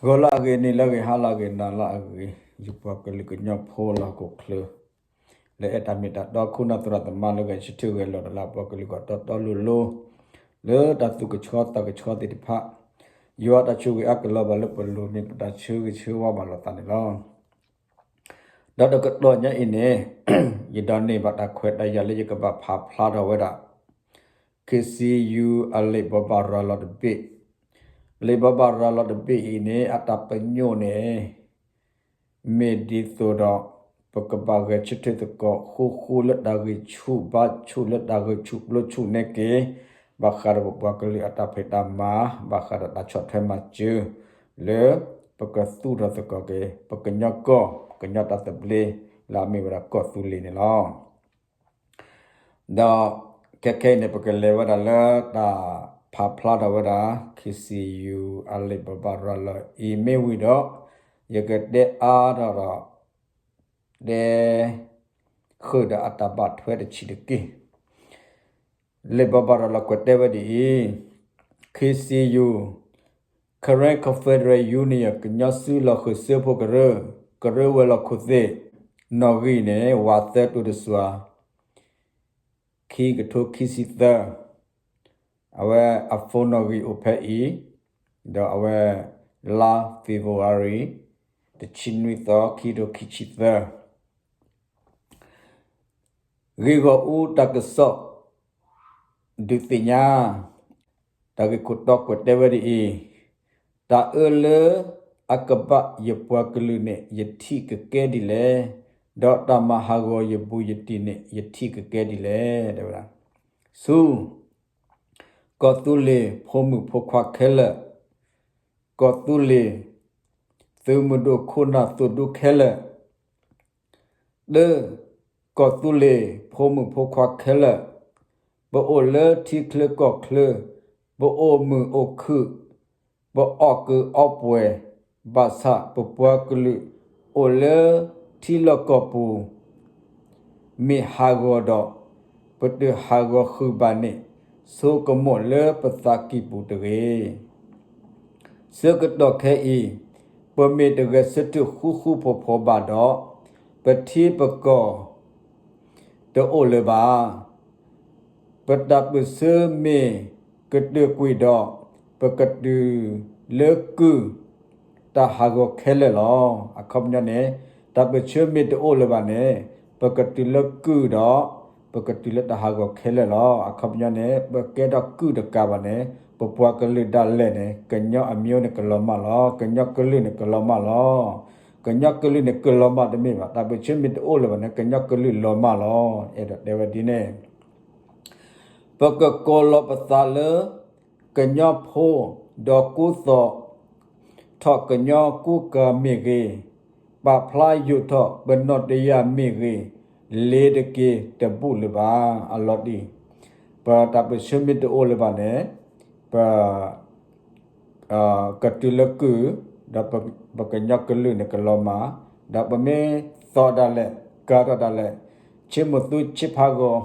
ဂီၤလၢအဂ့ၤ, နံၤလၢအဂ့ၤ, ဟါလၢအဂ့ၤ, နၤလၢအဂ့ၤ, ယပှၤကလုာ်ကညီဖိလၢဟီၣ်ခိၣ်ချၢ, လၢအဲၣ်တၢ်မ့ၢ်တၢ်တီ ခိၣ်နၢ်သရၣ်သမါလၢဂဲၤဆၢထၢၣ်ဂဲၤလီၤတၢ်လၢအပှၤကလုာ်ကီၢ်တီတီလိၤလိၤ, လၢတၢ်သူၣ်ကဆှီသးကဆှီသ့ၣ်တဖၣ်, ယွၤတၢ်ဆိၣ်ဂ့ၤအါကလီၤဘၣ်လၢပလိၤန့ၣ် ပတၢ်ဆၢဂ့ၤဆၢဝါဘၣ်လိာ်သးန့ၣ်လီၤ. ဒီးတကတီၢ်ညါအံၤန့ၣ်, ယဒိးန့ၢ်ဘၣ်တၢ်ခွဲးတၢ်ယာ်လၢယကဘၣ်ဖးဖျါထီၣ်ဝဲဒၣ် ခ့စံယူၤအလံာ်ဘိးဘၣ်ရၤလီၤတဘ့ၣ်, လံာ်ဘိးဘၣ်ရၤလီၤတဘ့ၣ်အံၤန့ၣ် အတၢ်ပညိၣ်န့ၣ် မ့ၢ်ဒ်သိးဒီး ပကဘၣ်ဂဲၤဆၢထၢၣ်သကိး ဃူဃူလၢတၢ်ဂံၢ်ဆူၣ်ဘါဆူၣ်လၢတၢ်ဂဲၤဆူၣ်ဘျိဆူၣ်န့ၣ်က့ၤ, ဘၣ်ဃးဒီးပပှၤကလုာ်အတၢ်ဖံးတၢ်မၤ, ဘၣ်ဃးဒီးတၢ်ဆီၣ်ထွဲမၤစၢၤ, လၢပကသူၣ်ထီၣ်သကိးက့ၤ ပကညီကီၢ်, ကညီတၢ်သဘျ့, လၢအမ့ၢ်ဝဲဒၣ်ကီၢ်သူလ့ၤန့ၣ်လီၤ. ဒီးခဲခဲအံၤန့ၣ် ပကလဲၤဝဲဒၣ်လၢတၢ်ဖးဖျါထီၣ်ဝဲဒၣ် ခ့စံယူၤအလံာ်ဘိးဘၣ်ရၤလီၤအံၤမ့ၢ်ဝံၤဒီး, ယကတဲအါထီၣ်ဒီး တဲဃုာ်ဒီးအတၢ်ဘၣ်ထွဲတဆံးတက့ၢ်. လံာ်ဘိးဘၣ်ရၤလီၤကွဲးတဲဝဲဒ်အံၤ, ခ့စံယူၤ Karen Confederate Union ကညီစုလီၤဃုာ်စၢဖှိၣ်ကရၢ, ကရၢဝဲၤလီၢ်ခိၣ်သ့ၣ်, နီၣ်ဂံၢ်န့ၣ် ဝးသၢတိၤတစွၤ ခံကထိခံဆံသၢ, အဝဲအ phone နီၣ်ဂံၢ်အိၣ်ဖဲအံၤ, ဒီးအဝဲ လါ February တဆံနွံသီ ခံကထိခံဆံသၢ ဂ့ၢ်ဂီၢ်အူတၢ်ကစီၣ် ဒုးသ့ၣ်ညါ, တၢ်ဂ့ၢ်ခိၣ်တီကွဲးတဲဝဲဒ်အံၤ, တၢ်အၢလၢအကဘၣ်ယပှၤကလုာ်န့ၣ် ယထံၣ်ကကဲဒ်လဲၣ်, ဒီးတၢ်မၤဟးဂီၤယဘူးယတံၢ်န့ၣ် ယထံၣ်ကကဲဒ်လဲၣ် တဲဝဲဒၣ်. ဆူ ကီၢ်သူလ့ၤဖိမုၣ်ဖိခွါခဲလၢာ်, ကီၢ်သူလ့ၤ သုးမုၢ်ဒိၣ်ခိၣ်နၢ်သိၣ်ဒူခဲလၢာ်, တၢ, ကီၢ်သူလ့ၤဖိမုၣ်ဖိခွါခဲလၢာ်, ပအိၣ်လၢထံချၢကီၢ်ချၢ, ပအိၣ်မုာ်အိၣ်ခုၣ်, ပအီၣ်ကုးအီပှဲၤ, ဘၣ်ဆၣ်ပပှၤကလုာ်အိၣ်လၢထံလီၢ်ကီၢ်ပူၤ မ့ၢ်ဟးဂီၤဒီး ပတဟးဂီၤဃုာ်ဘၣ်န့ၣ် ဆိကမိၣ်လၢပသးကံၢ်ပူၤတဂ့ၤ. ဆၢကတီၢ်ခဲအံၤ ပမ့ၢ်တဂဲၤဆၢထၢၣ်ဃူဃူဖိးဖိးဘၣ်ဒီး ပထံပကီၢ်တအိၣ်လၢၤဘၣ်. ပတၢ်ပၢၢ်ဆၢမ့ၢ်ကတၢၢ်ကွံာ်ဒီး ပကတုၤလၢကုၢ် တၢ်ဟးဂီၤခဲလၢာ်လီၤ. အခီပညီန့ၣ် တၢ်ပၢၢ်ဆၢမ့ၢ်တအိၣ်လၢၤဘၣ်န့ၣ် ပကတုၤလၢကုၢ်ဒီး ပကတုၤလၢတၢ်ဟးဂီၤခဲလၢာ်လီၤ. အခီပညီန့ၣ် ပကဲထီၣ်ကုၢ်တကးဘၣ်န့ၣ် ပပှၤကလုာ်ဒၣ်လဲာ်န့ၣ် ကညီအမျိုးန့ၣ်ကလီၤမၢ်လီၤ. ကညီကလုာ်န့ၣ်ကလီၤမၢ်လီၤ. ကညီကလုာ်န့ၣ်ကလီၤမၢ်တမ့ၢ်ဘၣ်, တၢ်ပၢၢ်ဆၢမ့ၢ်တအိၣ်လၢၤဘၣ်န့ၣ် ကညီကလုာ်လီၤမၢ်လီၤ. အဲၣ်ဒိးတဲဝဲဒ်န့ၣ် ပကကိးလီၤပသးလၢ ကညီဖိ ဒီးကူသိးထီၣ်ကညီကူကၤမ့ၢ်ဂ့ၤ, ပာ်ဖျါယိာ်ထီၣ်ပနီၣ်တယၢ်မ့ၢ်ဂ့ၤ, လ့ၤတက့ၤတဘူၣ်လၢၤဘၣ်. အလီၤတံၢ် ပတၢ်ပၢၢ်ဆၢမ့ၢ်တအိၣ်လၢၤဘၣ်န့ၣ် ပ ကတုၤလၢကုၢ်, ဒီးပကညီကလုာ်န့ၣ်ကလီၤမၢ်, ဒီးပမ့ၢ်သီဒၣ်လဲာ် ကၤထီၣ်ဒၣ်လဲာ် ဆ့မိၢ်သူဆ့ဖးဂီၤ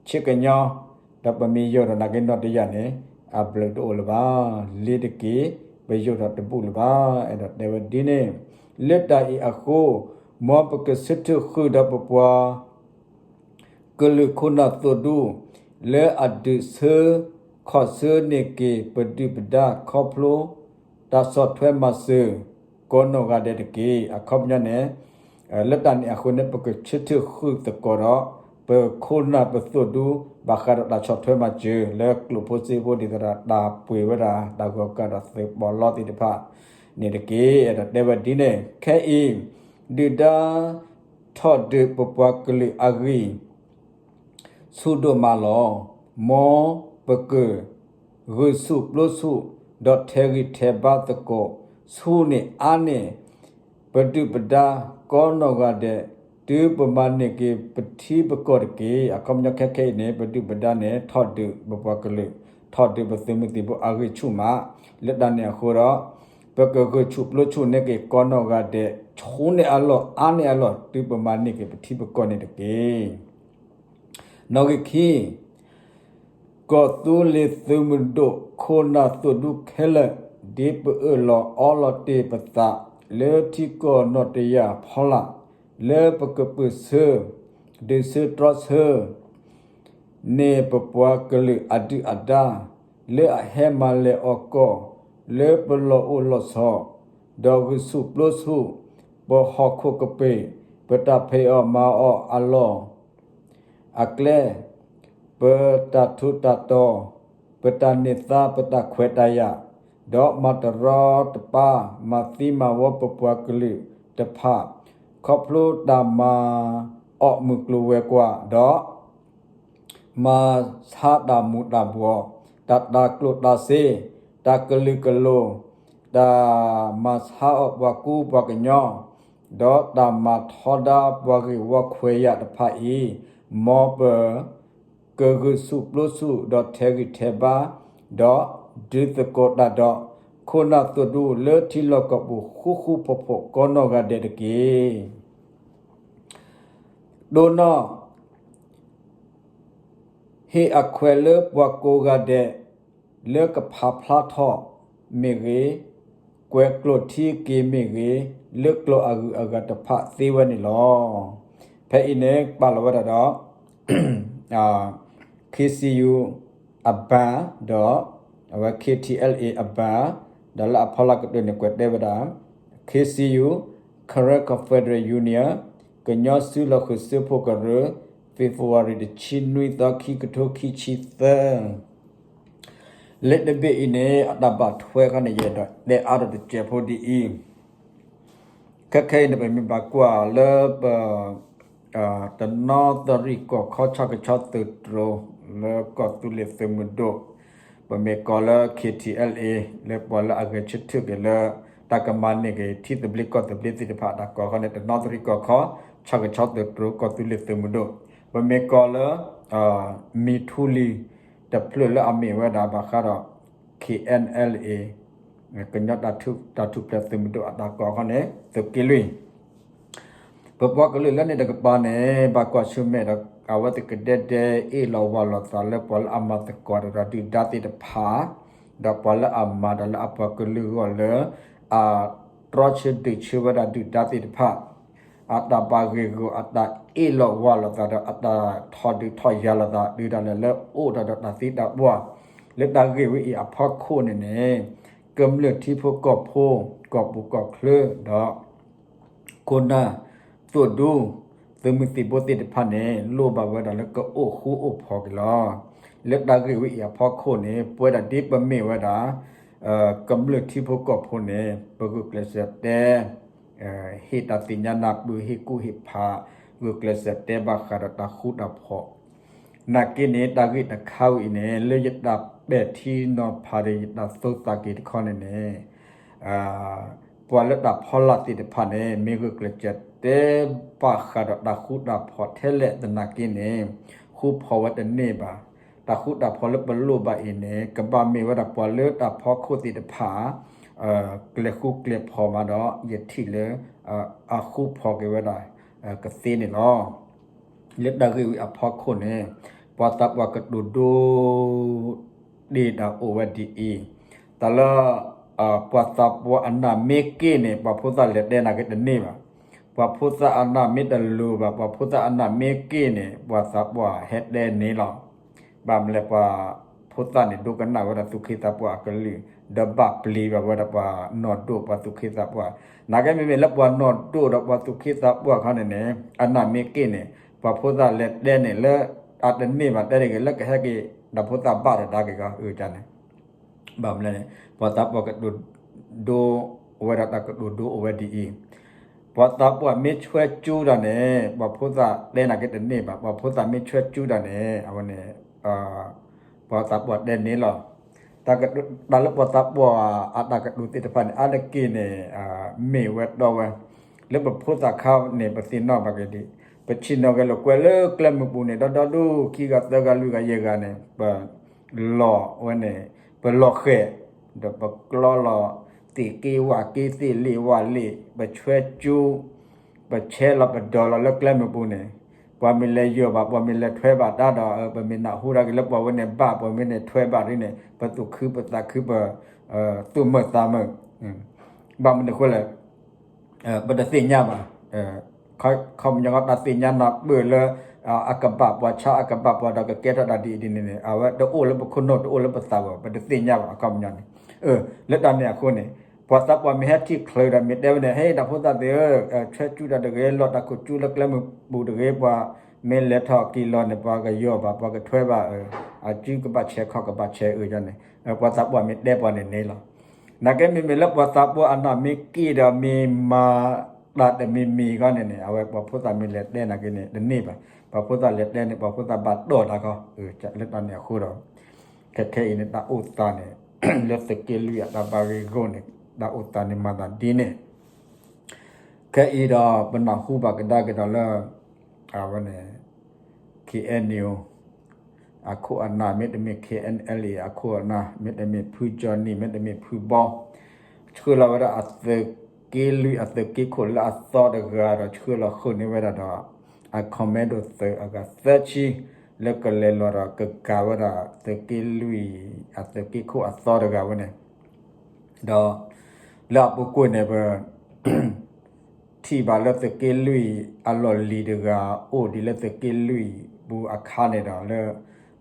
ဆ့ကညီ, ဒီးပမ့ၢ်ယိာ်ထီၣ်နာ်က့နီၣ်တယၢ်န့ၣ် အဘျုးတအိၣ်လၢၤဘၣ်, လ့ၤတက့ၤ ပယိာ်ထီၣ်တဘူၣ်လၢၤဘၣ်. အဲၣ်ဒိးတဲဝဲဒ်န့ၣ်, လၢတၢ်အံၤအဃိ မ်ပကဆၢထၢၣ်ဃုာ်ဒီးပပှၤ ကလုာ်ခိၣ်နၢ်သိၣ်ဒူ လၢအဒုးဆၢခီၣ်ဆၢန့ၢ်က့ၤ ပဒုၣ်ပဒါခီဖျိ တၢ်ဆီၣ်ထွဲမၤစၢၤ ကိးနီၢ်ဂၤဒဲးတက့ၢ်. အခီပညီန့ၣ် လၢတၢ်န့ၣ်အဃိန့ၣ် ပကဆၢထၢၣ်ဃုာ်သကိးဒီး ပခိၣ်နၢ်ပသိၣ်ဒူ ဘၣ်ဃးဒီးတၢ်ဆီၣ်ထွဲမၤစၢၤ လၢကျိၣ်ဖိစ့ဖိဒ်သိးဒီး တၢ်ပှ့ၤဝဲဒၣ် တၢ်ဂီၤကၤဒီးသုးပီးလီသ့ၣ်တဖၣ်န့ၣ်တက့ၢ်. အဲၣ်ဒိးတဲဝဲဒ်န့ၣ်, ခဲအံၤ ဒုၣ်ဒါ ထီၣ်ဒုးပပှၤကလုာ်အဂံၢ် ဆူၣ်ဒိၣ်မးလီၤ. မ်ပက ဂုာ်ဆူၣ်ပျိဆူၣ် ဒီးထဲးဂံၢ်ထဲးဘါသကိး ဆူၣ်န့ၢ်အါန့ၢ် ပဒုၣ်ပဒါကိးနီၢ်ဂၤဒဲး တုၤပမၤန့ၢ်က့ၤပထံပကီၢ်တက့ၢ်. အခီပညီခဲခဲအံၤန့ၣ် ပဒုၣ်ပဒါန့ၣ် ထီၣ်ဒုးပပှၤကလုာ် ထီၣ်ဒုးပသုးမုၢ်သံၣ်ဘိအဂံၢ်ဆူၣ်မး, လၢတၢ်န့ၣ်အဃိဒီး ပကဂုာ်ဆူၣ်ပျိဆူၣ်န့ၢ်က့ၤကိးနီၢ်ဂၤဒဲး ဆူၣ်န့ၢ်အလီၢ်အါန့ၢ်အလီၢ် တုၤပမၤန့ၢ်က့ၤပထံပကီၢ်န့ၣ်တက့ၢ်. နီၣ်ဂံၢ်ခံ, ကီၢ်သူလ့ၤသုးမုၢ်ဒိၣ်ခိၣ်နၢ်သိၣ်ဒူခဲလၢာ် ဒ်ပအၢၣ်လီၤအီလီၤတ့ၢ်ပသး လၢထံကီၢ်နီၣ်တယၢ်ဖီလာ် လၢပကပၢၢ်ဆၢ ဒုးဆၢတြီဆၢ န့ၢ်ပပှၤကလုာ်အဒုၣ်အဒါ လၢအဟဲမၤလဲၢ်အီၤကီၢ် လၢပလီၢ်အိၣ်လီၢ်ဆိး ဒီးဂုာ်ဆူၣ်ပျိဆူၣ် ပဟီၣ်ခိၣ်ကပ့ၤ ပတၢ်ဖံးအီၣ်မၤအီၣ်အလီၢ် အကျဲ, ပတၢ်ထူးတၢ်တီၤ, ပတၢ်န့ၢ်သါ ပတၢ်ခွဲးတၢ်ယာ်, ဒီးမၤတရီတပါ မၤသံမၤဝီပပှၤကလုာ်တဖၣ် ခီဖျိတၢ်မၤအီၣ်မုၢ်ကျိၤဝဲၤကွာ် ဒီး မၤဆါတၢ်မူၤတၢ်ဘှီး, တၢ်တၤကျိၣ်တၤစ့, တၢ်ကလုာ်ကလိၤ, တၢ်မၤဆါအီၣ်ပှၤကူပှၤကညီ, ဒီးတၢ်မၤထီဒါပှၤဂ့ၢ်ဝီခွဲးယာ်တဖၣ်အံၤ, မ်ပကဂုာ်ဆူၣ်ပျိဆူၣ် ဒီးထဲးဂံၢ်ထဲးဘါ, ဒီးဒုးသကိးတၢ်ဒီး ခိၣ်နၢ်သိၣ်ဒူလၢထံလီၢ်ကီၢ်ပူၤ ဃူဃူဖိးဖိးကိးနီၢ်ဂၤဒဲးတက့ၢ်. ဒိၣ်နီၢ် ဟ့ၣ်အခွဲးလၢပှၤကိးဂၤဒဲး လၢကဖးဖျါထီၣ်မ့ၢ်ဂ့ၤ, ကွဲးကျိာ်ထံက့ၤမ့ၢ်ဂ့ၤ, လၢကျိာ်အဂုၤအဂၤတဖၣ်သ့ဝဲန့ၣ်လီၤ. ဖဲအံၤန့ၣ် ပာ်လီၤဝဲဒၣ်ဒီး KCU အဘၣ် ဒီး အဝဲ KTLA အဘၣ် ဒီးလၢအဖီလာ်ကတၢၢ်န့ၣ် ကွဲးတဲဝဲဒၣ် KCU, Karen Confederate Union, ကညီစုလီၤဃုာ်စၢဖှိၣ်ကရၢ, February တဆံနွံသီ ခံကထိခံဆံသၢ လၢတဘ့ၣ်အံၤန့ၣ် အတၢ်ဘၣ်ထွဲခီန့ၣ် ယအဲၣ်ဒိးတဲအါထီၣ်တစဲးဖိဒ်အံၤ, ခဲခဲအံၤန့ၣ် ပမ့ၢ်ဘၣ်ကွၢ်လၢပ တနီသရံၣ်ကီၢ်ခီ ဆၣ်ကဆီသုးတြိၤ လၢကီၢ်သူလ့ၤသုးမုၢ်ဒိၣ်, ပမ့ၢ်ကိးလၢ KTLA လၢပှၤလၢအဂဲၤဆၢထၢၣ်က့ၤလၢ တၢ်ကမၤန့ၢ်က့ၤထံသဘျ့ကီၢ်သဘျ့သ့ၣ်တဖၣ်အတၢ်ကိးခီန့ၣ် တနီသရံၣ်ကီၢ်ခီ ဆၣ်ကဆီသုးတြိၤ ကီၢ်သူလ့ၤသုးမုၢ်ဒိၣ်, ပမ့ၢ်ကိးလၢ မံၤထူလံၤ တဖျၢၣ်လၢအမ့ၢ်ဝဲဒၣ်ဘၣ်ဃးဒီး KNLA ကညီတၢ်ထူၣ်ဖျဲးသုးမုၢ်ဒိၣ်အတၢ်ကိးခီန့ၣ် သုးက့လွံၢ် ပပှၤကလုာ်လၢန့ၣ်တကပၤန့ၣ် ဘၣ်ကွၢ်ဆၢၣ်မဲာ်ဒီး အဝဲသ့ၣ်ကဒဲဒဲအ့ၣ်လိာ်ဝီလိာ်သးလၢပှၤလၢအမၤသကိးဒီးဒုၣ်ဒါသ့ၣ်တဖၣ်, ဒီးပှၤလၢအမၤတၢ်လၢအပှၤကလုာ်အဂီၢ်လၢ အတြီဆၢဒုးဆၢဝဲဒၣ်ဒုၣ်ဒါသ့ၣ်တဖၣ် အတၢ်ဘၣ်ဂ့ၢ်ဂီၢ် အတၢ်အ့ၣ်လိာ်ဝီလိာ်သးဒီး အတၢ်ထီၣ်ဒုးထီၣ်ယၤလိာ်သး တုၤဒၣ်လဲာ်လၢအိၣ်ဒီးတၢ်သံတၢ်ပှၢ် လၢတၢ်ဂ့ၢ်ဝဲအံၤအဖီခိၣ်န့ၣ်န့ၣ် ကမျၢၢ်ထံဖိကီၢ်ဖိ ကီၢ်ပူၤကီၢ်ချၢဒီး ခိၣ်နၢ်သိၣ်ဒူ သုးမုၢ်သံၣ်ဘိသ့ၣ်တဖၣ်န့ၣ် လိၣ်ဘၣ်ဝဲဒၣ်လၢကအိၣ်ဃူအိၣ်ဖိးက့ၤလီၤ. လၢတၢ်ဂ့ၢ်ဝဲအံၤအဖီခိၣ်န့ၣ် ပဝဲဒၣ်ဒ်ပမ့ၢ်ဝဲဒၣ် ကမျၢၢ်ထံဖိကီၢ်ဖိန့ၣ် ပဂုာ်ကျဲးစၢးတဲ ဟ့ၣ်တၢ်သ့ၣ်ညါနၢ်ပၢၢ် ဟ့ၣ်ကူၣ်ဟ့ၣ်ဖး ဂုာ်ကျဲးစၢးတဲဘၣ်ဃးဒီးတၢ်ဃူတၢ်ဖိး နာ်က့န့ၣ် တၢ်ဂ့ၢ်တခါဝဲအံၤန့ၣ် လၢယတၢ်ပဲာ်ထံနီၤဖးဒီးယတၢ်သိသးက့ၤတခီန့ၣ်န့ၣ် ပှၤလၢတၢ်ဖီလာ်သ့ၣ်တဖၣ်န့ၣ် မ့ၢ်ဂုာ်ကျဲးစၢးတဲဘၣ်ဃးဒီးတၢ်ဃူတၢ်ဖိးထဲလဲၣ်သနာ်က့န့ၣ် ဃူဖိးဝဲတန့ၢ်ဘၣ်. တၢ်ဃူတၢ်ဖိးလၢပလိၣ်ဘၣ်အံၤန့ၣ် ကဘၣ်မ့ၢ်ဝဲဒၣ်ပှၤလၢတၢ်ဖီခိၣ်သ့ၣ်တဖၣ် ကျဲၤဃူကျဲၤဖိးမးဒီး ယထံၣ်လၢ အဃူဖိးက့ၤဝဲဒၣ် ကသ့န့ၣ်လီၤ. လၢတၢ်ဂ့ၢ်ဝဲအဖီခိၣ်န့ၣ် ပှၤသးပှၢ်ကတိၤဒိ ဒ့ၣ်တၢ်အိၣ်ဝဲဒ်အံၤ, တၢ်လၢ ပှၤသးပှၢ်အနၢ်မ့ၢ်က့ၣ်န့ၣ် ပှၤဖိသၣ်လဲၤတဲနာ်က့တန့ၢ်ဘၣ်. ပှၤဖိသၣ်အနၢ်မ့ၢ်တလိၤဘၣ် ပှၤဖိသၣ်အနၢ်မ့ၢ်က့ၣ်န့ၣ် ပှၤသးပှၢ်ဟဲတဲန့ၣ်လီၤ. ဘၣ်မနုၤလဲၣ် ပှၤဖိသၣ်န့ၣ် ဒိကနၣ်ဝဲဒၣ်သူၣ်က့သးပှၢ်အကလုၢ် ဒီးဘၣ်ပျံၤဘၣ်ဝဲဒၣ်ပှၤနီၢ်ဒိၣ်ပှၤသူၣ်က့သးပှၢ်. နာ်က့မ့မ့ၢ်လၢပှၤနီၢ်ဒိၣ်ဒီးပှၤသူၣ်က့သးပှၢ်ခီန့ၣ်န့ၣ် အနၢ်မ့ၢ်က့ၣ်န့ၣ် ပှၤဖိသၣ်လဲၤတဲန့ၣ်လၢ အတန့ၢ်ဘၣ်တဲတဂ့ၤ လၢကဟဲက့ၤ ဒီးဖိသၣ်ဘၣ်ဒီးဒါက့ၤဂီၤအုကန့ၣ် ဘၣ်မနုၤလဲၣ်န့ၣ် ပှၤသးပှၢ်ကတိၤဒိ ဝဲဒၣ်တၢ်ကတိၤဒိအိၣ်ဝဲဒ်အံၤ, ပှၤသးပှၢ်မ့ၢ်ဆွဲကၠူတၢ်န့ၣ် ပှၤဖိသၣ်တဲနာ်က့တန့ၢ်ဘၣ်. ပှၤဖိသၣ်မ့ၢ်ဆွဲကၠူတၢ်န့ၣ် အဝဲန့ၣ် ပှၤသးပှၢ်တဲန့ၣ်လီၤ. တၢ်လၢပှၤသးပှၢ်အတၢ်ကတိၤသ့ၣ်တဖၣ်န့ၣ် အါတက့ၢ်န့ၣ် မ့ၢ်ဝဲတီဝဲ လၢပဖိသၣ်ခါန့ၣ် ပသ့ၣ်နီၣ်ဘၣ်က့ၤဒ် ပဆ့ၣ်နီၤဂဲၤလိာ်ကွဲလၢကျဲမုၢ်ပူၤန့ၣ် ဒီဒူၣ်ဒူၣ် ခံဂၤသၢဂၤလွံၢ်ဂၤယဲၢ်ဂၤန့ၣ် ပ လီၤဝဲန့ၣ် ပလီၤဃဲၤ ဒီးပကျီလီၤ သ့ၣ်က့ဝၣ်က့ သ့ၣ်လ့ၣ်ဝၣ်လ့ၣ် ပဆွဲကၠူ ပဆဲးလီၤပဒိးလီၤလၢကျဲမုၢ်ပူၤန့ၣ် ပှၤမ့ၢ်လဲၤယီၢ်ဘၣ် ပှၤမ့ၢ်လဲၤထွဲဘၣ်တၢ်ဒီး ပမ့ၢ်နၢ်ဟူဒၣ်က့ၤလၢပှၤဝဲန့ၣ်ဘၣ် ပှၤဝဲန့ၣ်ထွဲဘၣ်ဒ်န့ၣ် ပသူၣ်ခုပသးခု ပ သူၣ်မုာ်သးမုာ်, ဘၣ်မနုၤအဃိလဲၣ်, ပတသ့ၣ်ညါဘၣ်, ခီပညီတၢ်သ့ၣ်ညါနၢ်ပၢၢ်လၢ အကဘၣ်ပှၤဆါ အကဘၣ်ပှၤဒီးကကဲထီၣ်တၢ်ဒ်အံၤဒ်န့ၣ်န့ၣ် အဝဲတအိၣ်လၢပခိၣ်နူာ် တအိၣ်လၢပသးဘၣ် ပတသ့ၣ်ညါဘၣ်အခီပညီန့ၣ်. လၢတၢ်န့ၣ်အဃိန့ၣ် ပှၤသးပှၢ်မ့ၢ်ဟဲထံၣ်ချုးဒီးမ့ၢ်တဲဝဲန့ၣ် ဟဲ တၢ်ဖိသၣ်သ့ၣ်ဧၢ, ဆွဲကၠူတၢ်တဂ့ၤ လီၤတၢ်ခိၣ်ကၠူလၢကျဲမုၢ်ပူၤတဂ့ၤ ပှၤမ့ၢ်လဲၤထီၣ်က့ၤလီၤန့ၣ် ပှၤကယီၤဘၣ် ပှၤကထွဲဘၣ် အကၠူကဘၣ်ဆဲးခီၣ်ကဘၣ်ဆဲးအၢန့ၣ် ပှၤသးပှၢ်မ့ၢ်တဲပှၤန့ၣ်န့ၣ်လီၤ. နာ်က့မ့မ့ၢ်လၢပှၤသးပှၢ်အနၢ်မ့ၢ်က့ၤဒီးမ့ၢ်မၤတၢ်တမံၤမံၤခီန့ၣ်န့ၣ် အဝဲပှၤဖိသၣ်မ့ၢ်လဲၤတဲနာ်က့န့ၣ် တန့ၢ်ဘၣ်. ပှၤဖိသၣ်လဲၤတဲန့ၣ် ပှၤဖိသၣ်ဘၣ်တီၢ်တၢ်ခီ လၢတၢ်န့ၣ်အဃိဒီး ခဲခဲအံၤန့ၣ် တၢ်အိၣ်သးန့ၣ် လၢသုးက့လွံၢ်အတၢ်ဘၣ်ဂ့ၢ်ဂီၢ်န့ၣ် တၢ်အိၣ်သးန့ၣ်မၤသးဒ်န့ၣ် ခဲအံၤဒီးပနၢ်ဟူဘၣ်ကဒါက့ၤဒီးလၢ အဝဲန့ၣ် KNU အခိၣ်အနၢ် မ့တမ့ၢ် KNLA အခိၣ်အနၢ် မ့တမ့ၢ်ဖု Johnny မ့တမ့ၢ်ဖုဘီ ဆှၢလီၤဝဲဒၣ်အသုးက့လွံၢ်အသုးက့ခိၣ်လၢအသီတဂၤဒီး ဆှၢလီၤဃုာ်န့ၢ်ဝဲဒၣ်ဒီး အ commando သုးအဂၤသၢဆံ လၢကလဲၤလီၤဒီးကကၤဝဲဒၣ်သုးက့လွံၢ်အသုးက့ခိၣ်အသီတဂၤဝဲန့ၣ် ဒီးလၢအပူၤကွံာ်န့ၣ် ပ ထံၣ်ဘၣ်လၢသုးက့လွံၢ်အလီၢ်လံၤတဂၤ အိၣ်ဒံးလၢသုးက့လွံၢ်ပူၤအခါန့ၣ်ဒီး လၢ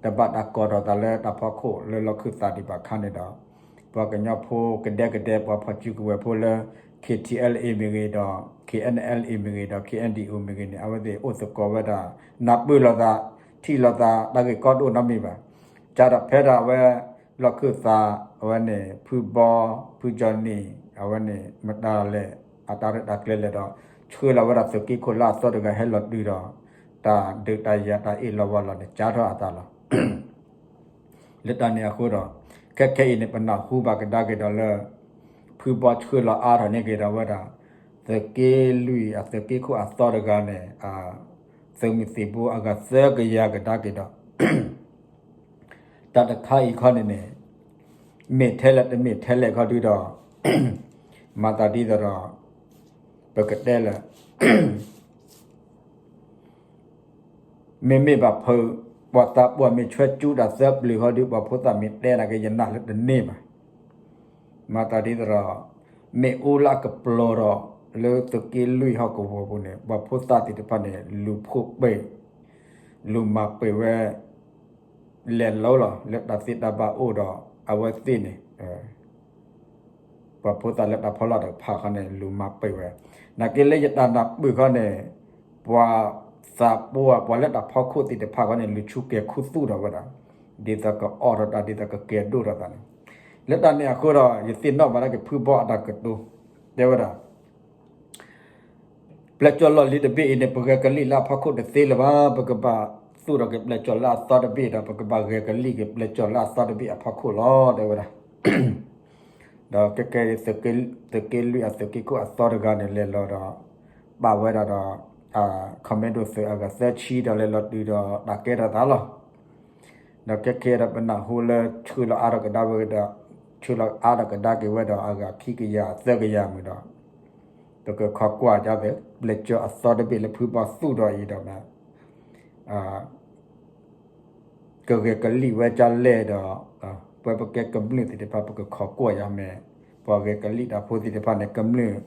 တဘၣ်တၢ်ကိးထီၣ်သးလၢတၢ်ဖီခိၣ်လၢလီၢ်ခၢၣ်သးဒံးဘၣ်အခါန့ၣ်ဒီး ပှၤကညီဖိကဒဲကဒဲ ပှၤဖီၣ်စုကဝဲၤဖိလၢ KTLA မ့ၢ်ဂ့ၤဒီး KNLA မ့ၢ်ဂ့ၤဒီး KNDO မ့ၢ်ဂ့ၤန့ၣ် အဝဲသ့ၣ်အိၣ်သကိးဝဲဒၣ် နၢ်ပၢၢ်လိာ်သး ထံၣ်လိာ်သး တၢ်ဂ့ၢ်ကီတအိၣ်နီတမံၤဘၣ်. ကဒီးဖဲဒၣ်အဝဲ လီၢ်ခၢၣ်သး အဝဲန့ၣ် ဖုဘီ ဖု Johnny အဝဲန့ၣ် မတၤလဲၣ် အတၢ်ရဲၣ်တၢ်ကျဲၤလဲၣ်ဒီး ဆှၢလီၤဝဲဒၣ်သုးက့ခိၣ်လၢအသီတဂၤဟဲလီၤတုၤဒီး တၢ်ဒုးတၢ်ယၤတၢ်အ့ၣ်လိာ်ဝီလိာ်န့ၣ် ကၠါထီၣ်အသးလီၤ. လၢတၢ်န့ၣ်အဃိဒီး ခဲခဲအံၤန့ၣ် ပနၢ်ဟူဘၣ်ကဒါက့ၤဒီးလၢ ဖုဘီဆှၢလီၤအါထီၣ်န့ၢ်က့ၤဒီးဝဲဒၣ် သုးက့လွံၢ်အသုးက့ခိၣ်အသီတဂၤန့ၣ် သုးမုၢ်သံၣ်ဘိအဂၤသၢကယၤကဒါက့ၤဒီး တၢ်တခါအံၤခီန့ၣ်န့ၣ် မ့ၢ်ထဲလဲၣ်တမ့ၢ်ထဲလဲၣ်ခီဒုဒီး မၤသးဒ်သိးဒီး ပကတဲလၢ မ့မ့ၢ်ဘၣ်ဖုး ပှၤသးပှၢ်မ့ၢ်ဆွဲကၠူတၢ်သၢပျုၤဃီဒု ပှၤဖိသၣ်မ့ၢ်တဲနာ်က့ ယနာ်လၢတန့ၢ်ဘၣ်. မၤသးဒ်သိးဒီး မ့ၣ်အူလၢအကပျီၤဒီး လၢသုးက့လွံၢ်ဟီၣ်ကဝီၤပူၤန့ၣ် ပှၤဖိသၣ်သ့ၣ်တဖၣ်န့ၣ် လူၤဖှိၣ်ပှဲၤ လူၤမၤပှဲၤဝဲ လဲၤလိၤလီၤ လၢတၢ်သ့တၢ်ဘၣ်အိၣ်ဒီး အဝဲသ့ၣ်န့ၣ် ပှၤဖိသၣ်လၢတၢ်ဖီလာ်တဖၣ်ခီန့ၣ် လူၤမၤပှဲၤဝဲ နာ်က့လၢယတၢ်နၢ်ပၢၢ်ခီန့ၣ် ပှၤသးပှၢ် ပှၤလၢတၢ်ဖီခိၣ်သ့ၣ်တဖၣ်ခီန့ၣ် လူၤဆူကဲၤခူသူၣ်ဒီးဝဲဒၣ် ဒ်သိးကအိးထီၣ်တၢ် ဒ်သိးကကဲၤဒိၣ်ထီၣ်သးန့ၣ် လၢတၢ်န့ၣ်အဃိဒီး ယသ့ၣ်နီၣ်ဘၣ်ဒၣ်က့ၤဖုဘီအတၢ်ကတိၤ တဲဝဲဒၣ် ပျဲၢ်ကၠီၣ်လီၢ်လံၤတဘ့ၣ်အံၤန့ၣ် ပဂဲၤကလံၣ်လၢအဖီခိၣ်တသ့လၢၤဘၣ် ပကဘၣ်သူၣ်ထီၣ်က့ၤပျဲၢ်ကၠီၣ်လၢအသီတဘ့ၣ်ဒီး ပကဘၣ်ဂဲၤကလံၣ်က့ၤပျဲၢ်ကၠီၣ်လၢအသီတဘ့ၣ်အဖီခိၣ်လီၤ တဲဝဲဒၣ် ဒီးကဲကဲ သုးက့လွံၢ်အသုးက့ခိၣ်အသီတဂၤန့ၣ် လဲၤလီၤဒီး ပာ်ဝဲဒၣ်ဒီး commando သုးအဂၤသၢဆံဒီး လဲၤလီၤတုၤဒီးတၢ်ကဲထီၣ်သးလီၤ. ဒီးခဲခဲဒီးပနၢ်ဟူလၢဆှၢလီၤအါထီၣ်ကဒါဝဲဒီး ဆှၢလီၤအါထီၣ်ကဒါက့ၤဝဲဒီးအဂၤခံကယၤသၢကယၤမုၢ်ဒီး ပကခိးကွၢ်ဒၣ်သ့ ပျဲၢ်ကၠီၣ်အသီတဘ့ၣ်လၢဖုဘီသူၣ်ထီၣ်အံၤဒီး ကဂဲၤကလံၣ်ဝဲဒ်လဲၣ်ဒီး ပဝဲပကဲကမျၢၢ်သ့ၣ်တဖၣ် ပကခိးကွၢ်ယၤမ့ၢ် ပှၤဂဲၤကလံၣ်တၢ်ဖိသ့ၣ်တဖၣ်န့ၣ် ကမျၢၢ်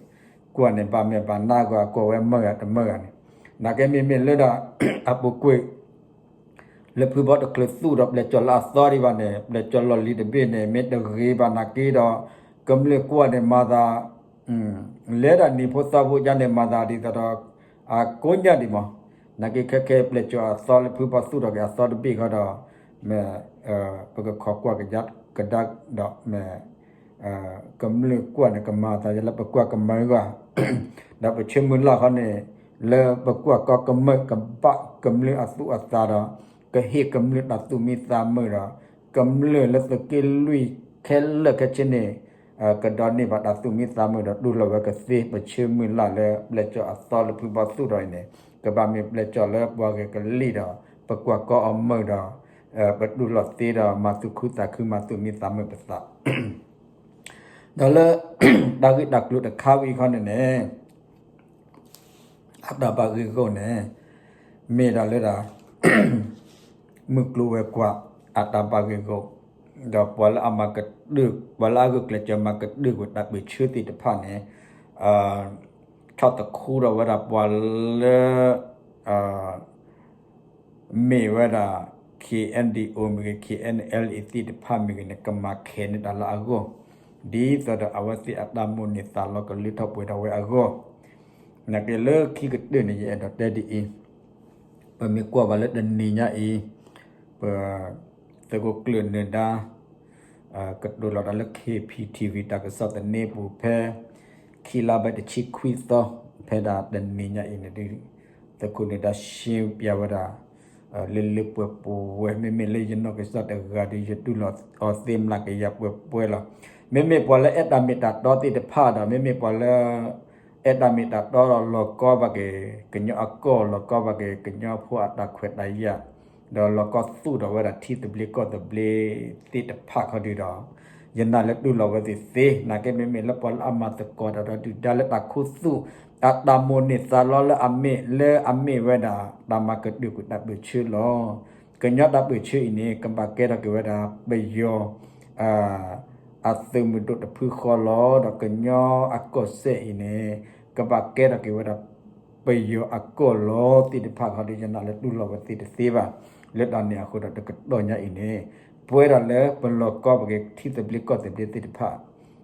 ကွၢ်န့ၣ် ဘၣ်မဲာ်ဘၣ်နါဂီၤအကွၢ်ဝဲမၢဂၤတမၢဂၤန့ၣ် နာ်က့မ့မ့ၢ်လၢဒၣ် အပူၤကွံာ် လၢဖုဘီတချုးသူၣ်ဒီးပျဲၢ်ကၠီၣ်လၢအသီဒံးဘၣ်န့ၣ် ပျဲၢ်ကၠီၣ်လီၢ်လံၤတဘ့ၣ်န့ၣ် မ့ၢ်တဂ့ၤဘၣ်နာ်က့ဒီး ကမျၢၢ်ကွၢ်န့ၣ်မၤသး လဲၤဒၣ်နံၤဖိသီဖိဒ်န့ၣ် မၤသးဒ်သိးဒီး အကိးညါဒံးမး နာ်က့ခဲခဲ ပျဲၢ်ကၠီၣ်အသီလၢဖုဘီသူၣ်ထီၣ်က့ၤအသီတဘ့ၣ်ဃီဒီး မ့ၢ် ပကခိးကွၢ်ကဒါကဒါဒီး မ့ၢ် ကမျၢၢ်ကွၢ်န့ၣ် ကမၤသးလၢပကွၢ်ကမၢဂၤ ဒီးပဆၢမုၢ်လၢ်ဃီန့ၣ် လၢပကွၢ်ကီကမၢၢ် ကဘၣ်ကမျၢၢ်အသူၣ်အသးဒီး ကဟ့ၣ်ကမျၢၢ်တၢ်သူၣ်မံသးမုာ်ဒီး ကမျၢၢ်လၢသုးက့လွံၢ်ခဲလၢာ်ခဲဆ့န့ၣ် ကဒိးန့ၢ်ဘၣ်တၢ်သူၣ်မံသးမုာ်ဒီး တူၢ်လိာ်ဝဲကသ့ ပဆၢမုၢ်လၢ်လၢပျဲၢ်ကၠီၣ်အသီလၢဖုဘီသူၣ်ထီၣ်အံၤန့ၣ် ကဘၣ်မ့ၢ်ပျဲၢ်ကၠီၣ်လၢပှၤဂဲၤကလံၣ်ဒီး ပကွၢ်ကီအမုာ်ဒီး ပတူၢ်လိာ်သ့ဒီး မၤသူၣ်ခုသးခု မၤသူၣ်မံသးမုာ်ပသး ဒီးလၢ တၢ်ဂ့ၢ်တၢ်ကျိၤတခါဝံၤခီန့ၣ်န့ၣ် အတၢ်ဘၣ်ဂ့ၢ်ဂီၢ်န့ၣ် မ့ၢ်ဒၣ်လၢဒၣ် မုၢ်ကျိၤဝဲၤကွာ် အတၢ်ဘၣ်ဂ့ၢ်ဂီၢ် ဒီးပှၤလၢအမၤကတၢၢ် ပှၤလၢအဂုာ်ကျဲးစၢးမၤကတၢၢ်ကွံာ်တၢ်ပၢၢ်ဆၢသ့ၣ်တဖၣ်န့ၣ် ဆီၣ်သခူဒီးဝဲဒၣ်ပှၤလၢ မ့ၢ်ဝဲဒၣ် K N D O မ့ၢ်ဂ့ၤ K N L A သ့ၣ်တဖၣ်မ့ၢ်ဂ့ၤန့ၣ် ကမၤခဲးန့ၢ်တၢ်လၢအဂီၢ်, ဒ်သိးဒီးအဝဲသ့ၣ်အတၢ်မိၣ်န့ၢ်သးလီကလုၢ်ထီၣ်ပှဲၤထီၣ်ဝဲအဂီၢ်, နာ်က့လၢခံကတၢၢ်န့ၣ် ယအဲၣ်ဒိးတဲဒ်အံၤ, ပမ့ၢ်ကွၢ်ဘၣ်လၢတနံၤညါအံၤ, ပ သုးခိၣ်ကျၢၢ်နၢၤဒါ ကတိၤလီၤတၢ်လၢ K P T V တၢ်ကစီၣ်သန့ပူၤဖဲ ခံလါဘၢၣ်တဆံခွံသီ ဖဲဒၣ်တနံၤညါအံၤန့ၣ်ဒုး သုးခိၣ်နၢၤဒါရှင်းပြဝဲဒၣ် လၢလၢပှဲၤပှဲၤဝဲ မ့မ့ၢ်လၢယနီၢ်ကစၢ်တဂၤဒီး ယတူၢ်လိာ်အီၤသ့မျးကယၤပှဲၤပှဲၤလီၤ. မ့မ့ၢ်ပှၤလၢအဲၣ်တၢ်မ့ၢ်တၢ်တီသ့ၣ်တဖၣ်ဒီး မ့မ့ၢ်ပှၤလၢ အဲၣ်တၢ်မ့ၢ်တၢ်တီဒီး လီၤကီဘၣ်က့ၤကညီအကီၢ် လီၤကီဘၣ်က့ၤကညီဖိအတၢ်ခွဲးတၢ်ယာ် ဒီးလီၤကီသူၣ်ထီၣ်ဝဲဒၣ်ထံသဘျ့ကီၢ်သဘျ့သ့ၣ်တဖၣ်ခီဒုဒီး ယနာ်လၢတူၢ်လိာ်ဝဲသ့ၣ်သ့ နာ်က့မ့မ့ၢ်လၢပှၤလၢအမၤသကိးတၢ်ဒီးဒုၣ်ဒါလၢတၢ်ခူသူၣ် အတၢ်မိၣ်န့ၢ်သးလီလၢအမ့ၢ် လၢအမ့ၢ်ဝဲဒၣ် တၢ်မၤကတၢၢ်ကွံာ်တၢ်ပၢၢ်ဆၢလီၤ. ကညီတၢ်ပၢၢ်ဆၢအံၤန့ၣ် ကဘၣ်ကဲထီၣ်က့ၤဝဲဒၣ် ပယီၤ အသုးမုၢ်ဒိၣ်တဖုဃီလီၤ. ဒီးကညီအကီၢ်စဲၣ်အံၤန့ၣ် ကဘၣ်ကဲထီၣ်က့ၤဝဲဒၣ် ပယီၤအကီၢ်လီၤသ့ၣ်တဖၣ်ခီဒုး ယနာ်လၢတူၢ်လိာ်ဝဲသ့ၣ်တသ့ဘၣ်. လၢတၢ်န့ၣ်အဃိဒီးတကတီၢ်ညါအံၤန့ၣ် ပဝဲဒၣ်လၢပလီၤကီဘၣ်က့ၤထံသဘျ့ကီၢ်သဘျ့သ့ၣ်တဖၣ်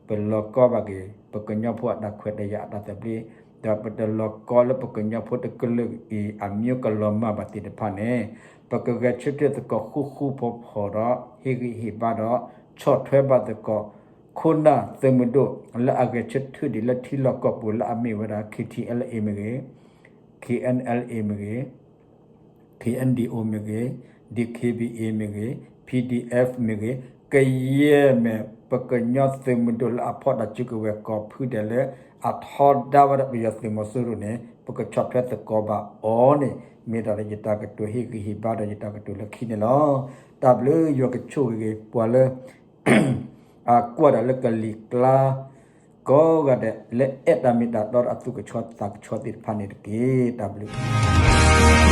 ပလီၤကီဘၣ်က့ၤ ပကညီဖိအတၢ်ခွဲးတၢ်ယာ်အတၢ်သဘျ့ ဒီးပတလီၤကီလၢပကညီဖိတကလုာ်အံၤ အမံၤကလီၤမၢ်ဘၣ်သ့ၣ်တဖၣ်န့ၣ် ပကဂဲၤဆၢထၢၣ်သကိးဃူဃူဖိးဖိးဒီး ဟ့ၣ်ဂံၢ်ဟ့ၣ်ဘါဒီး ဆီၣ်ထွဲဘၣ်သကိး ခိၣ်နၢ်သုးမုၢ်ဒိၣ်လၢအဂဲၤဆၢထၢၣ်ဒံးလၢထံလီၢ်ကီၢ်ပူၤလၢအမ့ၢ်ဝဲဒၣ် K T L A မ့ၢ်ဂ့ၤ K N L A မ့ၢ်ဂ့ၤ K N D O မ့ၢ်ဂ့ၤ D K B A မ့ၢ်ဂ့ၤ P D F မ့ၢ်ဂ့ၤ ကယဲၢ်မ့ၢ်ပကညီသုးမုၢ်ဒိၣ်လၢအဖီၣ်တၢ်စုကဝဲၤကိးဖုဒဲးလၢ အထီဒါဝဲဒၣ်ပယီၤသုးမီၤစိရိၤန့ၣ် ပကဆီၣ်ထွဲသကိးဘၣ်အီၤန့ၣ် မ့ၢ်ဒၣ်လၢယတၢ်ကတိၤဟ့ၣ်ဂံၢ်ဟ့ၣ်ဘါဒီးယတၢ်ကတိၤလၢခံန့ၣ်လီၤ. တၢ်ဘျုးယွၤကဆိၣ်ဂ့ၤဂ့ၤပှၤလၢ အကွၢ်တၢ်လၢကလံၤကျါ ကိးဂၤဒဲးလၢအဲၣ်တၢ်မ့ၢ်တၢ်တီဒီးအသူၣ်ကဆှီသးကဆှီသ့ၣ်တဖၣ်န့ၣ်တက့ၢ်. တၢ်ဘျုး